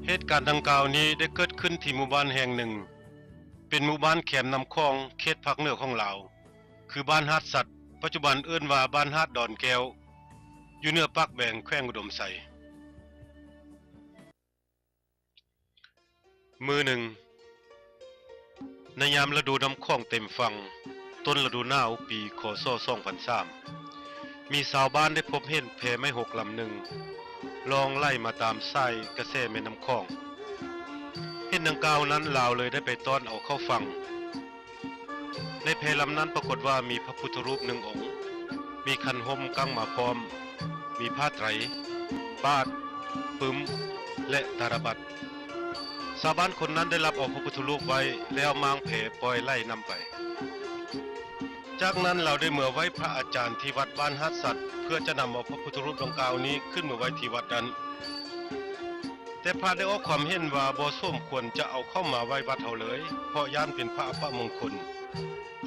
ເຫດການດັ່ງກ່າວນີ້ໄດ້ເກີດຂຶ້ນທີ່ໝູ່ບ້ານແຫ່ງໜຶ່ງ, ເປັນໝູ່ບ້ານແຄມນ້ຳຂອງ ເຂດພາກເໜືອຂອງລາວ, ຄືບ້ານຫາດສັດ, ປັດຈຸບັນເອີ້ນວ່າບ້ານຫາດດອນແກ້ວ, ຢູ່ເໜືອປາກແບງ ແຂວງອຸດົມໄຊ. ມື້ໜຶ່ງ, ໃນຍາມລະດູນ້ຳຂອງເຕັມຝັ່ງ, ຕົ້ນລະດູໜາວປີ ຄ.ສ. ສອງພັນສາມ, ມີຊາວບ້ານໄດ້ພົບເຫັນແພໄມ້ຮົກລຳໜຶ່ງ ລ່ອງໄຫຼມາຕາມສາຍກະແສແມ່ນ້ຳຂອງ. ເຫັນດັ່ງກ່າວນັ້ນ, ລາວເລີຍໄດ້ໄປຕ້ອນເອົາເຂົ້າຝັ່ງ. ໃນແພລຳນັ້ນປາກົດວ່າມີພະພຸດທະຮູບໜຶ່ງອົງ, ມີຂັນຫົ່ມກັ້ງມາພ້ອມ, ມີຜ້າໄຕ, ບາດ, ປຶ້ມ ແລະ ຕາລະບັດ. ຊາວບ້ານຄົນນັ້ນໄດ້ລັບເອົາພະພຸດທະຮູບໄວ້ ແລ້ວມ້າງແພປ່ອຍໄຫຼນ້ຳໄປ. ຈາກນັ້ນລາວໄດ້ເມືອໄຫວ້ພະອາຈານທີ່ວັດບ້ານຫາດສັດ ເພື່ອຈະນຳເອົາພະພຸດທະຮູບດັ່ງກ່າວນີ້ຂຶ້ນມາໄວ້ທີ່ວັດນັ້ນ. ແຕ່ພະໄດ້ອອກຄວາມເຫັນວ່າບໍ່ສົມຄວນຈະເອົາເຂົ້າມາໄວ້ວັດເຮົາເລີຍ, ເພາະຢ້ານເປັນພະອັບປະມົງຄົນ,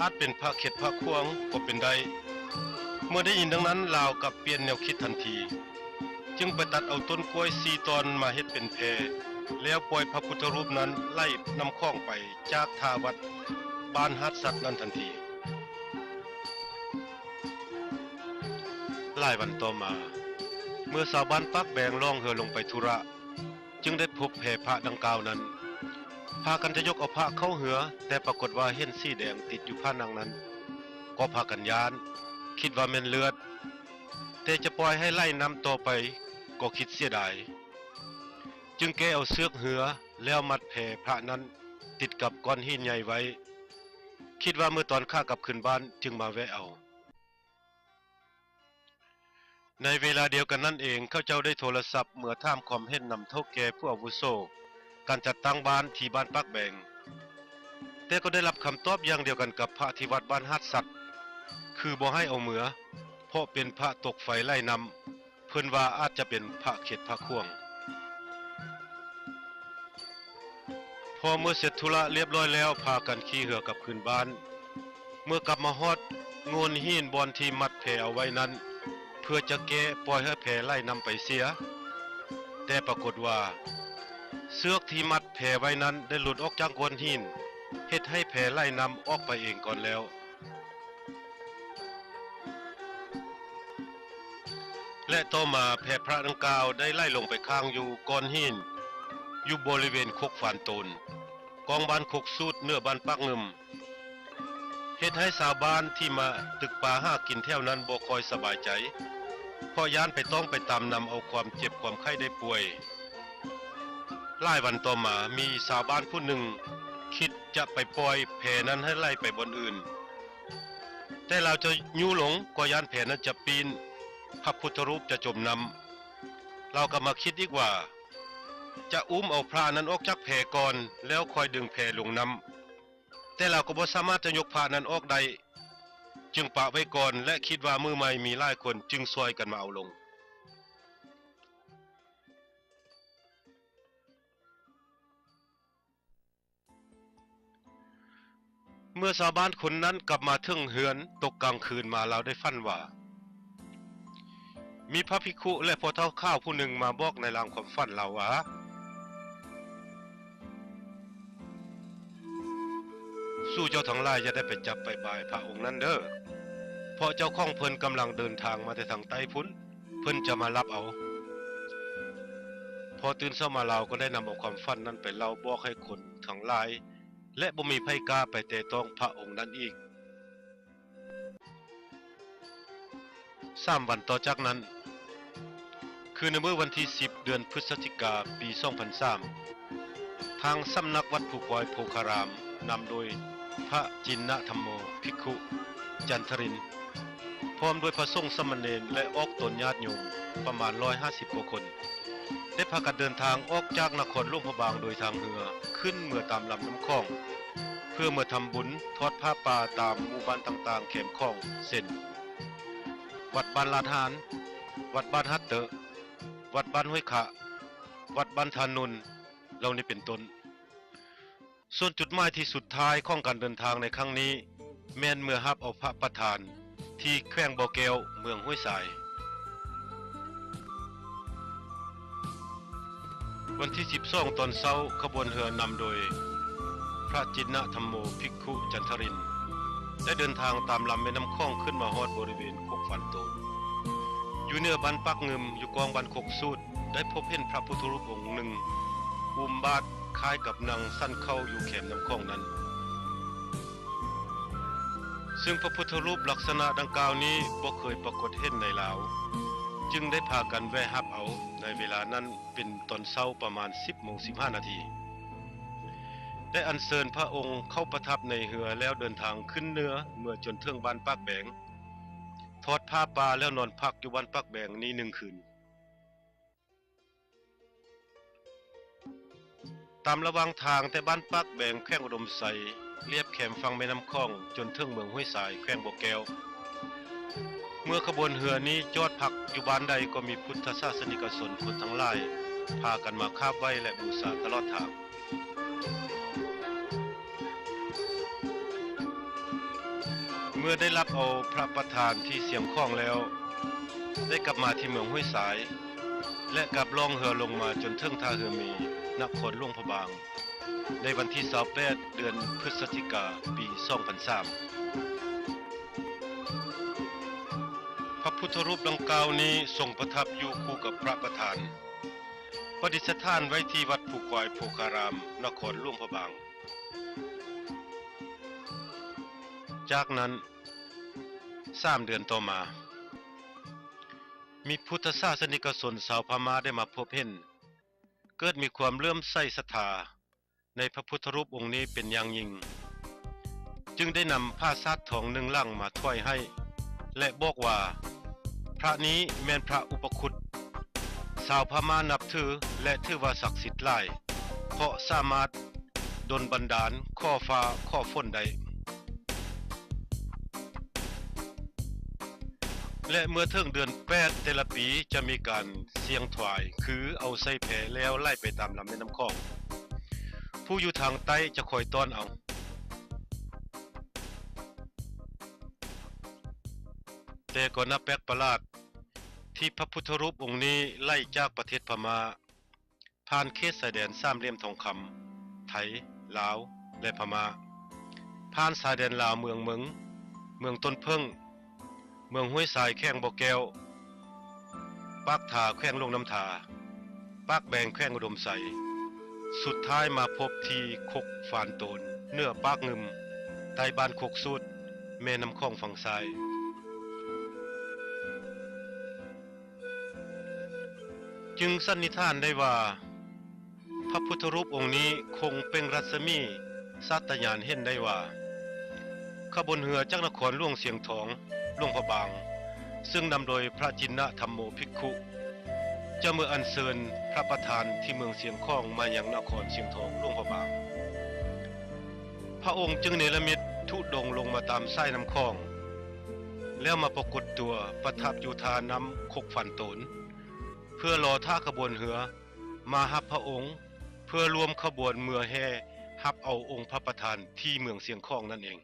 ອາດເປັນພະເຂັດພະຂວາງກໍເປັນໄດ້. ເມື່ອໄດ້ຍິນດັ່ງນັ້ນ, ລາວກັບປ່ຽນແນວຄິດທັນທີ, ຈຶ່ງໄປຕັດເອົາຕົ້ນກ້ວຍສີ່ທ່ອນມາເຮັດເປັນແພ, ແລ້ວປ່ອຍພະພຸດທະຮູບນັ້ນໄຫຼນ້ຳຂອງໄປຈາກທ່າວັດບ້ານຫາດສັດນັ້ນທັນທີ. ຫຼາຍວັນຕໍ່ມາ, ເມື່ອຊາວບ້ານປາກແບງລ່ອງເຮືອລົງໄປທຸລະ, ຈຶ່ງໄດ້ພົບແພພະດັ່ງກ່າວນັ້ນ. ພາກັນຈະຍົກເອົາພະເຂົ້າເຮືອ, ແຕ່ປາກົດວ່າເຫັນສີແດງຕິດຢູ່ຜະໜັງນັ້ນ, ກໍພາກັນຢ້ານ, ຄິດວ່າແມ່ນເລືອດ, ແຕ່ຈະປ່ອຍໃຫ້ໄຫຼນ້ຳຕໍ່ໄປກໍຄິດເສຍດາຍ, ຈຶ່ງແກ່ເອົາເຊືອກເຮືອ ແລ້ວມັດແພພະນັ້ນຕິດກັບກ້ອນຫີນໃຫຍ່ໄວ້, ຄິດວ່າເມື່ອຕອນຂາກັບຄືນບ້ານຈຶ່ງມາແວະເອົາ. ໃນເວລາດຽວກັນນັ້ນເອງ, ເຂົາເຈົ້າໄດ້ໂທລະສັບເມືອຖາມຄວາມເຫັນນຳເຖົ້າແກ່ຜູ້ອາວຸໂສການຈັດຕັ້ງບ້ານທີ່ບ້ານປາກແບງ, ແຕ່ກໍໄດ້ຮັບຄຳຕອບຢ່າງດຽວກັນກັບພະທີ່ວັດບ້ານຫາດສັດ, ຄືບໍ່ໃຫ້ເອົາເມືອ, ເພາະເປັນພະຕົກໄຟໄຫຼນ້ຳ, ເພິ່ນວ່າອາດຈະເປັນພະເຂັດພະຂວາງ. ພໍເມື່ອເສັດທຸລະລຽບຮ້ອຍແລ້ວ, ພາກັນຂີ່ເຮືອກັບຄືນບ້ານ. ເມື່ອກັບມາຮອດໂງ່ນຫີນບ່ອນທີ່ມັດແພເອົາໄວ້ນັ້ນ, ເພື່ອຈະແກ້ປ່ອຍໃຫ້ແພໄຫຼນ້ຳໄປເສຍ, ແຕ່ປາກົດວ່າ ເຊືອກທີ່ມັດແພໄວ້ນັ້ນໄດ້ຫຼຸດອອກຈາກໂງ່ນຫີນ, ເຮັດໃຫ້ແພໄຫຼນ້ຳອອກໄປເອງກ່ອນແລ້ວ. ແລະ ຕໍ່ມາແພພະດັ່ງກ່າວໄດ້ໄຫຼລົງໄປຄ້າງຢູ່ກ້ອນຫີນ ຢູ່ບໍລິເວນຄົກຟານໂຕນ, ກ້ອງບ້ານຄົກສູດ ເໜືອບ້ານປາກງື່ມ, ເຮັດໃຫ້ຊາວບ້ານທີ່ມາຕຶກປາຫາກິນແຖວນັ້ນບໍ່ຄ່ອຍສະບາຍໃຈ, ເພາະຢ້ານໄປຕ້ອງໄປຕາມນຳເອົາຄວາມເຈັບຄວາມໄຂ້ໄດ້ປ່ວຍ. ຫຼາຍວັນຕໍ່ມາ, ມີຊາວບ້ານຜູ້ໜຶ່ງຄິດຈະໄປປ່ອຍແພນັ້ນໃຫ້ໄຫຼໄປບ່ອນອື່ນ, ແຕ່ລາວຈະຍູ້ລົງກໍຢ້ານແພນັ້ນຈະປີ້ນ, ພະພຸດທະຮູບຈະຈົມນ້ຳ. ລາວກັບມາຄິດອີກວ່າ ຈະອຸ້ມເອົາພະນັ້ນອອກຈາກແພກ່ອນ ແລ້ວຄ່ອຍດຶງແພລົງນ້ຳ, ແຕ່ລາວກໍບໍ່ສາມາດຈະຍົກພະນັ້ນອອກໄດ້, ຈຶ່ງປະໄວ້ກ່ອນ ແລະ ຄິດວ່າມື້ໃໝ່ມີຫຼາຍຄົນຈຶ່ງຊ່ວຍກັນມາເອົາລົງ. ເມື່ອຊາວບ້ານຄົນນັ້ນກັບມາເຖິງເຮືອນຕົກກາງຄືນມາ, ລາວໄດ້ຝັນວ່າ ມີພະພິກຂຸ ແລະ ພໍ່ເຖົ້າຂາວຜູ້ໜຶ່ງມາບອກໃນລາງຄວາມຝັນລາວວ່າ, ສູເຈົ້າທັງຫຼາຍຢ່າໄດ້ໄປຈັບໄປບາຍພະອົງນັ້ນເດີ້, ເພາະເຈົ້າຂອງເພິ່ນກຳລັງເດີນທາງມາແຕ່ທາງໃຕ້ພຸ້ນ, ເພິ່ນຈະມາລັບເອົາ. ພໍຕື່ນເຊົ້າມາລາວກໍໄດ້ນຳເອົາຄວາມຝັນນັ້ນໄປເລົ່າບອກໃຫ້ຄົນທັງຫຼາຍ ແລະ ບໍ່ມີໃຜກ້າໄປແຕະຕ້ອງພະອົງນັ້ນອີກ. ສາມວັນຕໍ່ຈາກນັ້ນ, ຄືໃນມື້ວັນທີສິບ ເດືອນພຶດສະຈິກາ ປີສອງພັນສາມ, ທາງສຳນັກວັດພູຄວາຍໂພຄາຣາມ ນຳໂດຍພະຈິນນະທຳໂມ ພິກຂຸ ຈັນທະລິນ ພ້ອມດ້ວຍພະສົງສາມະເນນ ແລະ ອອກຕົນຍາດໂຍມປະມານຮ້ອຍຫ້າສິບກວ່າຄົນ ໄດ້ພາກັນເດີນທາງອອກຈາກນະຄອນຫຼວງພະບາງໂດຍທາງເຮືອ ຂຶ້ນເມືອຕາມລຳນ້ຳຂອງ ເພື່ອເມືອທຳບຸນທອດຜ້າປ່າຕາມໝູ່ບ້ານຕ່າງໆແຄມຂອງ ເຊັ່ນ ວັດບ້ານລາດຫານ, ວັດບ້ານຫາດເຕີ, ວັດບ້ານຫ້ວຍຂະ, ວັດບ້ານທານຸນ ເຫຼົ່ານີ້ເປັນຕົ້ນ. ສ່ວນຈຸດໝາຍທີ່ສຸດທ້າຍຂອງການເດີນທາງໃນຄັ້ງນີ້ ແມ່ນເມືອຮັບເອົາພະປະທານທີ່ແຂວງບໍ່ແກ້ວ ເມືອງຫ້ວຍຊາຍ. ວັນທີສິບສອງຕອນເຊົ້າ, ຂະບວນເຮືອນຳໂດຍພະຈິນນະທຳໂມ ພິກຂຸຈັນທະລິນ ໄດ້ເດີນທາງຕາມລຳແມ່ນ້ຳຂອງຂຶ້ນມາຮອດບໍລິເວນຄົກຟານໂຕນ ຢູ່ເໜືອບ້ານປາກງື່ມ ຢູ່ກ້ອງບ້ານຄົກສູດ, ໄດ້ພົບເຫັນພະພຸດທະຮູບອົງໜຶ່ງ ອຸ້ມບາດຄ້າຍກັບນັ່ງສັນເຂົ້າຢູ່ແຄມນ້ຳຂອງນັ້ນ. ເຊິ່ງພະພຸດທະຮູບລັກສະນະດັ່ງກ່າວນີ້ບໍ່ເຄີຍປາກົດເຫັນໃນລາວ, ຈຶ່ງໄດ້ພາກັນແວ່ຮັບເອົາໃນເວລານັ້ນ ເປັນຕອນເຊົ້າປະມານສິບໂມງສິບຫ້ານາທີ, ໄດ້ອັນເຊີນພະອົງເຂົ້າປະທັບໃນເຮືອແລ້ວເດີນທາງຂຶ້ນເໜືອເມືອຈົນເຖິງບ້ານປາກແບງ, ທອດຜ້າປ່າແລ້ວນອນພັກຢູ່ບ້ານປາກແບງນີ້ໜຶ່ງຄືນ. ຕາມລະຫວ່າງທາງແຕ່ບ້ານປາກແບງ ແຂວງອຸດົມໄຊ ລຽບແຄມຝັ່ງແມ່ນ້ຳຂອງ ຈົນເຖິງເມືອງຫ້ວຍຊາຍ ແຂວງບໍ່ແກ້ວ. ເມື່ອຂະບວນເຮືອນີ້ຈອດພັກຢູ່ບ້ານໃດ ກໍມີພຸດທະສາສະນິກະຊົນຄົນທັງຫຼາຍ ພາກັນມາຂາບໄຫວ້ ແລະ ບູຊາຕະຫຼອດທາງ. ເມື່ອໄດ້ຮັບເອົາພະປະທານທີ່ຊຽງຂອງແລ້ວ, ໄດ້ກັບມາທີ່ເມືອງຫ້ວຍຊາຍ ແລະ ກັບລ່ອງເຮືອລົງມາຈົນເຖິງທ່າເຮືອເມ ນະຄອນຫຼວງພະບາງ ໃນວັນທີຊາວແປດ ເດືອນພຶດສະຈິກາ ປີສອງພັນສາມ. ພະພຸດທະຮູບດັ່ງກ່າວນີ້ຊົງປະທັບຢູ່ຄູ່ກັບພະປະທານ, ປະດິດສະຖານໄວ້ທີ່ວັດພູຄວາຍໂພຄາຣາມ ນະຄອນຫຼວງພະບາງ. ຈາກນັ້ນ ສາມເດືອນຕໍ່ມາ, ມີພຸດທະສາສະນິກະຊົນຊາວພະມ້າໄດ້ມາພົບເຫັນ, ເກີດມີຄວາມເຫຼື້ອມໃສສັດທາໃນພະພຸດທະຮູບອົງນີ້ເປັນຢ່າງຍິ່ງ, ຈຶ່ງໄດ້ນຳຜ້າສາດທອງໜຶ່ງຫຼັງມາຖວາຍໃຫ້ ແລະ ບອກວ່າ ພະນີ້ແມ່ນພະອຸປະຄຸດ ຊາວພະມ້ານັບຖື ແລະ ຖືວ່າສັກສິດຫຼາຍ, ເພາະສາມາດດົນບັນດານ ຂໍຟ້າຂໍຝົນໄດ້. ແລະ ເມື່ອເຖິງເດືອນແປດແຕ່ລະປີ ຈະມີການສ່ຽງຖວາຍ ຄືເອົາໃສ່ແພແລ້ວໄຫຼໄປຕາມລຳແມ່ນ້ຳຂອງ, ຜູ້ຢູ່ທາງໃຕ້ຈະຄອຍຕ້ອນເອົາ. ແຕ່ກໍໜ້າແປກປະຫຼາດ ທີ່ພະພຸດທະຮູບອົງນີ້ໄຫຼຈາກປະເທດພະມ້າ ຜ່ານເຂດຊາຍແດນສາມຫຼ່ຽມທອງຄຳ ໄທ, ລາວ ແລະ ພະມ້າ, ຜ່ານຊາຍແດນລາວເມືອງເມິງ, ເມືອງຕົ້ນເຜິ້ງ, ເມືອງຫ້ວຍຊາຍ ແຂວງບໍ່ແກ້ວ, ປາກທາ ແຂວງຫຼວງນ້ຳທາ, ປາກແບງ ແຂວງອຸດົມໄຊ, ສຸດທ້າຍມາພົບທີ່ຄົກຟານໂຕນ ເໜືອປາກງື່ມ ໃຕ້ບ້ານຄົກສູດ ແມ່ນ້ຳຂອງຝັ່ງຊ້າຍ. ຈຶ່ງສັນນິຖານໄດ້ວ່າ ພະພຸດທະຮູບອົງນີ້ຄົງເປັ່ງລັດສະໝີສາດຕະຍານເຫັນໄດ້ວ່າ ຂະບວນເຮືອຈາກນະຄອນຫຼວງຊຽງຂອງ ຫຼວງພະບາງ ເຊິ່ງນຳໂດຍພະຈິນນະທຳໂມພິກຂຸ ຈະເມືອອັນເຊີນພະປະທານທີ່ເມືອງຊຽງຂອງມາຍັງນະຄອນຊຽງຂອງ ຫຼວງພະບາງ. ພະອົງຈຶ່ງເນລະມິດທຸດົງລົງມາຕາມສາຍນ້ຳຂອງ ແລ້ວມາປາກົດຕົວປະທັບຢູ່ທ່ານ້ຳຄົກຟານໂຕນ ເພື່ອລໍຖ້າຂະບວນເຮືອມາຮັບພະອົງ ເພື່ອຮ່ວມຂະບວນເມືອແຫ່ຮັບເອົາອົງພະປະທານທີ່ເມືອງຊຽງຂອງນັ້ນເອງ.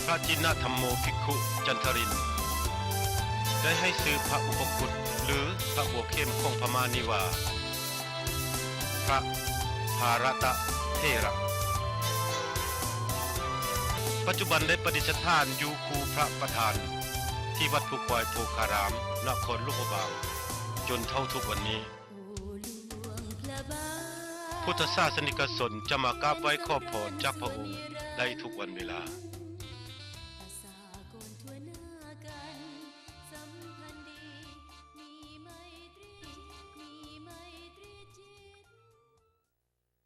ພະຈິນນະທຳໂມພິກຂຸຈັນທະລິນ ໄດ້ໃຫ້ຊື່ພະອຸປະຄຸດ ຫຼື ພະບົວເຂັມຂອງພະມ້ານີ້ວ່າ ພະພາລະຕະເຖລະ. ປັດຈຸບັນໄດ້ປະດິດສະຖານຢູ່ຄູ່ພະປະທານ ທີ່ວັດພູຄວາຍໂພຄາຣາມ ນະຄອນຫຼວງພະບາງ ຈົນເທົ່າທຸກວັນນີ້. ພຸດທະສາສະນິກະຊົນຈະມາກາບໄຫວ້ຂໍພອນຈາກພະອົງໄດ້ທຸກວັນເວລາ.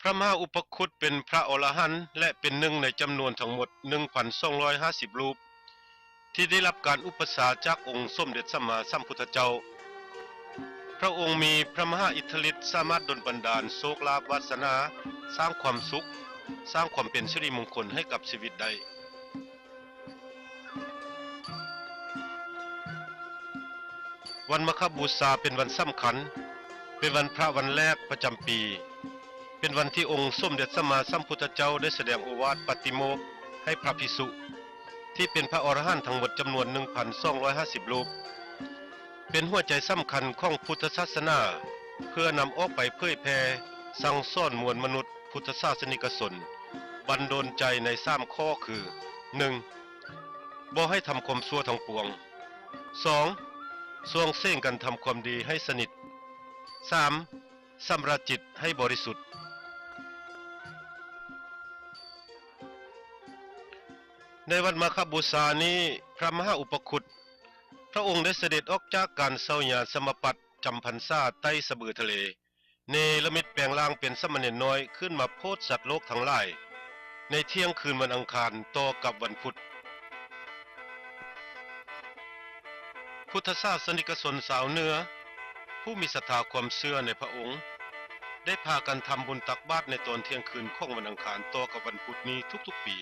ພະມະຫາອຸປະຄຸດເປັນພະອໍລະຫັນ ແລະ ເປັນໜຶ່ງໃນຈຳນວນທັງໝົດ ໜຶ່ງພັນສອງຮ້ອຍຫ້າສິບຮູບ ທີ່ໄດ້ຮັບການອຸປະຊາຈາກອົງສົມເດັດສຳມາສຳພຸດທະເຈົ້າ. ພະອົງມີພະມະຫາອິດທິລິດ ສາມາດດົນບັນດານໂຊກລາບວາສະໜາ, ສ້າງຄວາມສຸກ, ສ້າງຄວາມເປັນສິລິມົງຄົນໃຫ້ກັບຊີວິດໄດ້. ວັນມາຄະບູຊາເປັນວັນສຳຄັນ, ເປັນວັນພະວັນແລກປະຈຳປີ, ເປັນວັນທີ່ອົງສົມເດັດສຳມາສຳພຸດທະເຈົ້າໄດ້ສະແດງໂອວາດປາຕິໂມກໃຫ້ພະພິກຂຸ ທີ່ເປັນພະອໍລະຫັນທັງໝົດຈຳນວນ ໜຶ່ງພັນສອງຮ້ອຍຫ້າສິບຮູບ. ເປັນຫົວໃຈສຳຄັນຂອງພຸດທະສາສະໜາ ເພື່ອນຳອອກໄປເຜີຍແຜ່ສັ່ງສອນມວນມະນຸດພຸດທະສາສະນິກະຊົນ ບັນດານໃຈໃນສາມຂໍ້ຄື ໜຶ່ງ ບໍ່ໃຫ້ທຳຄວາມຊົ່ວທັງປວງ, ສອງ ສ່ວງເສັງກັນທຳຄວາມດີໃຫ້ສະໜິດ, ສາມ ຊຳລະຈິດໃຫ້ບໍລິສຸດ. ໃນວັນມາຄະບູຊານີ້ ພະມະຫາອຸປະຄຸດ ພະອົງໄດ້ສະເດັດອອກຈາກການເຊົ່າຍານສະມາປັດຈຳພັນສາໃຕ້ສະບືທະເລ ເນລະມິດແປງຮ່າງເປັນສາມະເນນນ້ອຍ ຂຶ້ນມາໂຜດສັດໂລກທັງຫຼາຍ ໃນທ່ຽງຄືນວັນອັງຄານຕໍ່ກັບວັນພຸດ. ພຸດທະສາສະນິກະຊົນຊາວເໜືອ ຜູ້ມີສັດທາຄວາມເຊື່ອໃນພະອົງ ໄດ້ພາກັນທຳບຸນຕັກບາດໃນຕອນທ່ຽງຄືນຂອງວັນອັງຄານຕໍ່ກັບວັນພຸດນີ້ທຸກໆປີ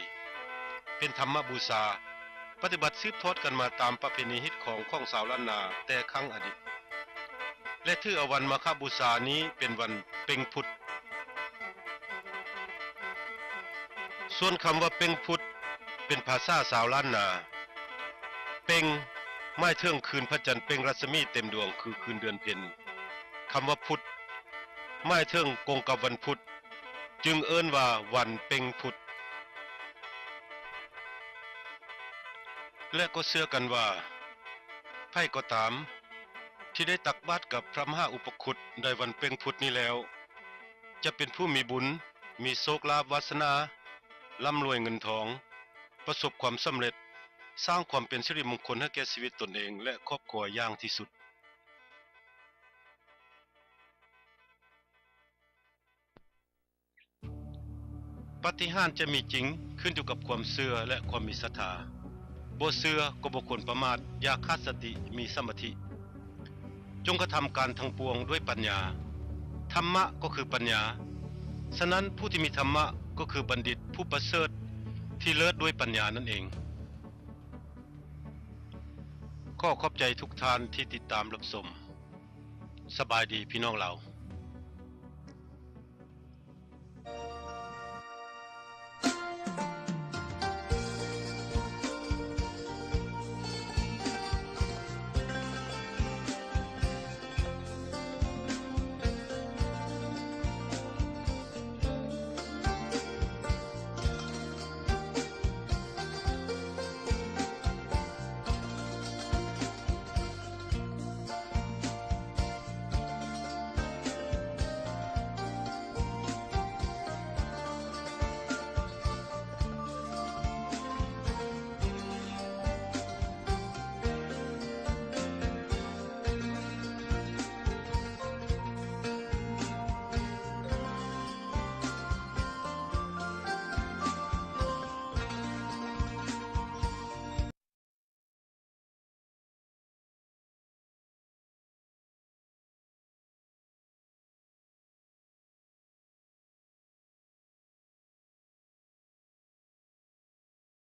ເປັນທຳມະບູຊາ ປະຕິບັດສືບທອດກັນມາຕາມປະເພນີຮີດຄອງຂອງຊາວລ້ານນາແຕ່ຄັ້ງອະດີດ ແລະ ຖືເອົາວັນມາຄະບູຊານີ້ເປັນວັນເປັງພຸດ. ສ່ວນຄຳວ່າເປັງພຸດ ເປັນພາສາຊາວລ້ານນາ. ເປັງ ໝາຍເຖິງຄືນພະຈັນເປັ່ງລັດສະໝີເຕັມດວງ ຄືຄືນເດືອນເພັນ. ຄຳວ່າພຸດ ໝາຍເຖິງກົງກັບວັນພຸດ ຈຶ່ງເອີ້ນວ່າວັນເປັງພຸດ. ແລະ ກໍເຊື່ອກັນວ່າ ໃຜກໍຕາມທີ່ໄດ້ຕັກບາດກັບພະມະຫາອຸປະຄຸດໃນວັນເປັງພຸດນີ້ແລ້ວ ຈະເປັນຜູ້ມີບຸນ, ມີໂຊກລາບວາສະໜາ, ລ່ຳລວຍເງິນທອງ, ປະສົບຄວາມສຳເລັດ, ສ້າງຄວາມເປັນສິລິມົງຄົນໃຫ້ແກ່ຊີວິດຕົນເອງ ແລະ ຄອບຄົວຢ່າງທີ່ສຸດ. ປາຕິຫານຈະມີຈິງ ຂຶ້ນຢູ່ກັບຄວາມເຊື່ອ ແລະ ຄວາມມີສັດທາ. ບໍ່ເຊື່ອກໍບໍ່ຄວນປະໝາດ, ຢ່າຂາດສະຕິ, ມີສະມາທິ. ຈົ່ງກະທຳການທັງປວງດ້ວຍປັນຍາ. ທຳມະກໍຄືປັນຍາ. ສະນັ້ນ, ຜູ້ທີ່ມີທຳມະກໍຄືບັນດິດຜູ້ປະເສີດທີ່ເລີດດ້ວຍປັນຍານັ້ນເອງ. ຂໍຂອບໃຈທຸກທ່ານທີ່ຕິດຕາມຮັບຊົມ. ສະບາຍດີພີ່ນ້ອງລາວ.